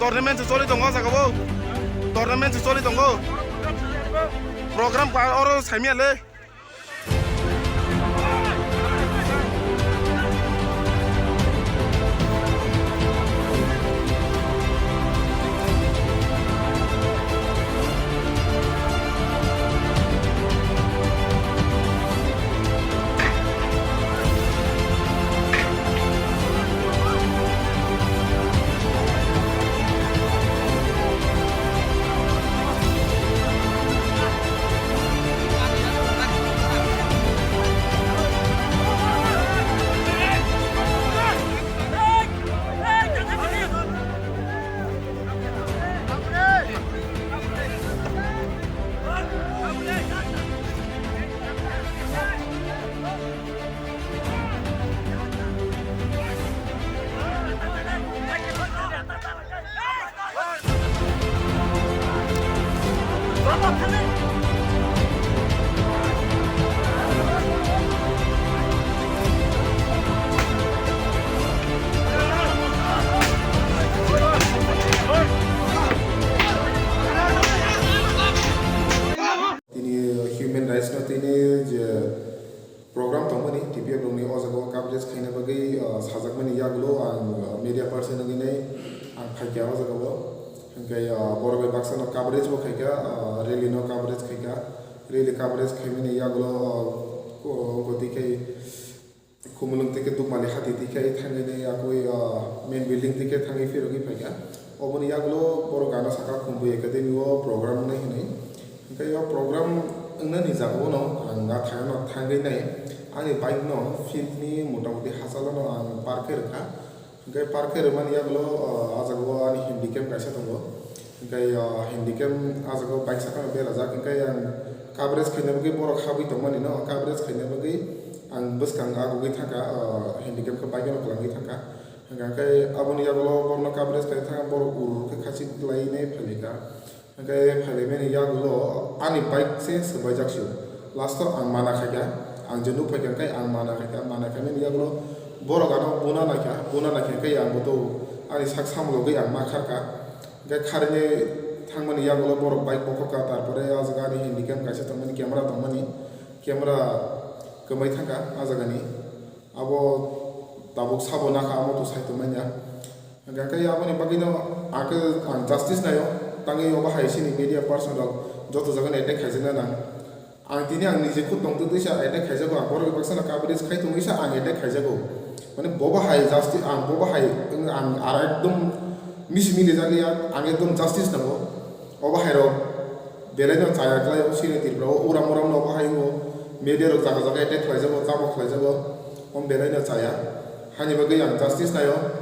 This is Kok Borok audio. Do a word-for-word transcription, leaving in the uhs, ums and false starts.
Tournament se choli tongo o jaga o. Tournament se choli tongo. Program pa oro saimya le. Tini human rights no tini je program tongmani T P F rokni o jaga o coverage khaina bagwi, ah, sajakmani yagulo ang, ah, media person wngwi nai ang phaikha o jaga o. Hwnkhe, ah, borok bai baksa no coverage bo khaikha, ah, rally no coverage khaikha. Rally coverage khaimani yagulo, ah, ko-, koti khai Khumulwng tike Dukmali hati tike thangwi nai yakwi, ah, main building tike thangwi phirogwi phaikha. Oboni yagulo borok gana saka Khumbu Academy o program wngnai hinwi. Hwnkhe o program wngnani jagao no ang nathayano thangwi nai ani bike no field ni motamuti hachalo no ang park khe rwkha. Hwnkhe park khe rwmani yagulo, ah, ah jaga o ani handicap kaisa tongo. Hwnkhe, ah, handicap ah jaga o bike sakano berajak. Hwnkhe ang coverage khaina bagwi borok habwi tongmani no coverage khaina bagwi ang bwskang agugwi thangkha, ah, handicap khe bike no kwlangwi thangkha. Hwnkhe aboni yagulo borokno coverage khaina thangkha borok uru uru khe khachik lai nai phailika. Hwnkhe phailaimani yagulo ani bike se swbaijak sio. Last o ang mana khaikha, ang je nuk phaikha hwnkhe ang mana khaikha, mana khaimani yagulo borok ano buna naikha, buna naikha hwnkhe ang boto ani sak samulogwi ang ma kharkha. Hwnkhe kharwi thangmani yagulo borok bike bokhokha, tarpore o jaga ani handicap kaisa tongmani, camera tongmani, camera kwmai thangkha o jagani. Abo tabuk sabo nakha, amo to sai tongmanya. Hwnkhe aboni bagwino ang khe ang justice naio, tangwi obo hai chini media person rok joto jagani attack khaijakna nang. Ang tini ang nije khud tongtwtwi sa attack khaijago, ang borok baksa no coverage khai tongwi sa ang attack khaijago. Mane bobo hai justice, ang bobo hai wng ang ar ekdom misi mili jakliya, ang ekdom justice nango. Obo hai rok belai no chaya khlai o chini Tripura o uram uram no obo hai wngo, media rok jaga jaga attack khlaijago, tamo khlaijago, omo belai no chaya. Hani bagwi ang justice naio.